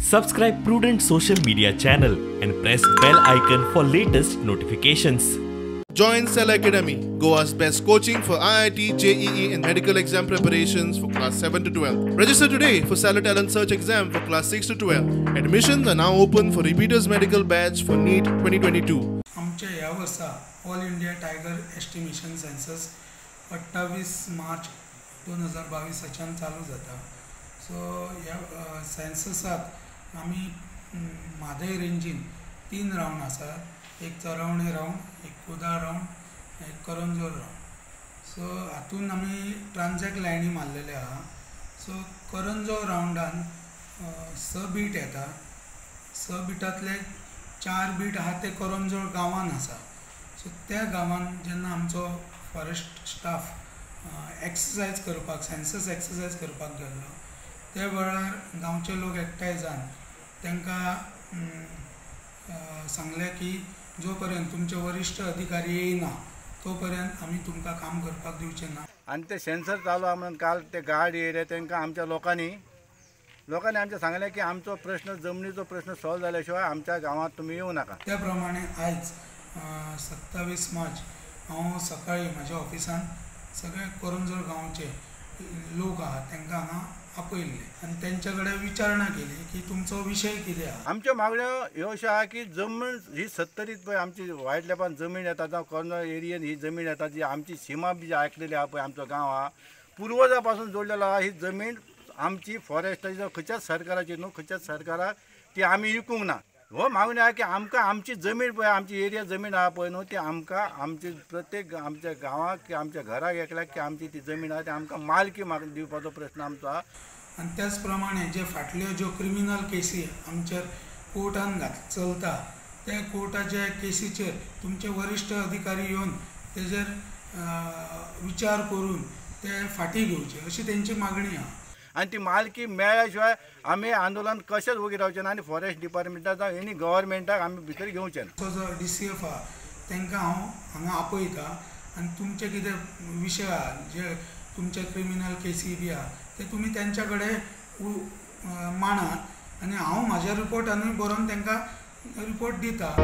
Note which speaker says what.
Speaker 1: Subscribe Prudent social media channel and press bell icon for latest notifications.
Speaker 2: Join Cell Academy, Goa's best coaching for IIT, JEE and medical exam preparations for class 7 to 12. Register today for Cellar Talent Search exam for class 6 to 12. Admissions are now open for repeaters medical batch for NEET 2022.
Speaker 3: आमच्या ह्या वर्सा all India tiger estimation census 28 मार्च 2022 चालू जाता. So ह्या सेन्ससाक आमी Mhadei रेंजीन 3 round आसा. एक चरवणे round, एक कुदाळ रावंड, एक करंजोल रावंड. सो हातून आमी ट्रान्झॅक्ट लायनी मारलेले आहा. सो करंजोल रावंडान 6 बीट येता. 6 बिटांतले 4 बीट आहा ते करंजोळ गांवान आसा. सो त्या गांवान जेन्ना आमचो फॉरेस्ट स्टाफ एक्सरसायज करपाक, सेन्सस एक्सरसायज करपाक गेल्लो त्या वेळार गांवचे लोक एकठांय जावन तांकां सांगलें की जो पर्यंत तुमचे वरिश्ठ अधिकारी येयना तो पर्यंत आमी तुमकां काम करपाक दिवचे ना.
Speaker 4: आनी ते सेन्सर चालू आहा म्हणून काल ते गार्ड येयले तांकां आमच्या लोकांनी आमचें सांगलें की आमचो प्रश्न, जमनीचो प्रश्न सॉल्व जाल्या शिवाय आमच्या गांवांत तुमी येवं नाका.
Speaker 3: त्या प्रमाणे आयज 27 मार्च हांव सकाळी म्हज्या ऑफिसान सगळे करंजोळ गांवचे लोक आहा तांकां हांगा आपयल्ले आनी तेंच्या कडेन विचारणा केली की तुमचो विशय कितें आहा.
Speaker 4: आमच्यो मागण्यो ह्यो अश्यो आहा की जमीन ही सत्तरीत पळय आमची वायट लेपान जमीन येता, जावं करंजोळ एरियेन ही जमीन येता, जी आमची सीमा बी आयकलेली आहा पळय, आमचो गांव आहा पुर्वजा पासून जोडलेलो आहा. ही जमीन आमची फॉरेस्टाची जावं खंयच्याच सरकाराची न्हू, खंयच्याच सरकाराक ती आमी विकूंक ना. हो मागणी आहा की आमकां आमची जमीन पळय, आमची एरिया जमीन आहा पळय न्हू, ती आमकां आमची प्रत्येक आमच्या गांवाक की आमच्या घराक एकल्याक की आमची ती जमीन आहा ती आमकां मालकी दिवपाचो प्रश्न आमचो आहा.
Speaker 3: आनी त्याच प्रमाणे जे फाटल्यो ज्यो क्रिमिनल केसी आमचेर कोर्टान चलता त्या कोर्टाच्या केसीचेर तुमचे वरिश्ठ अधिकारी येवन तेजेर विचार करून ते फाटीं घेवचे अशी तेंची मागणी आहा.
Speaker 4: आनी ती मालकी मेळ्ळ्या शिवाय आमी आंदोलन कशेंच वगी रावचें ना आनी फॉरेस्ट डिपार्टमेंटाक जावं एनी गव्हर्मेंटाक आमी भितर घेवचें ना.
Speaker 3: तो जो DCF आहा तांकां हांव हांगा आपयता आनी तुमचे कितें विशय आहा, जे तुमचे क्रिमिनल केसी बी आहा ते तुमी तेंच्या कडेन मांडात आनी हांव म्हाज्या रिपोर्टानूय बरोवन तांकां रिपोर्ट दिता.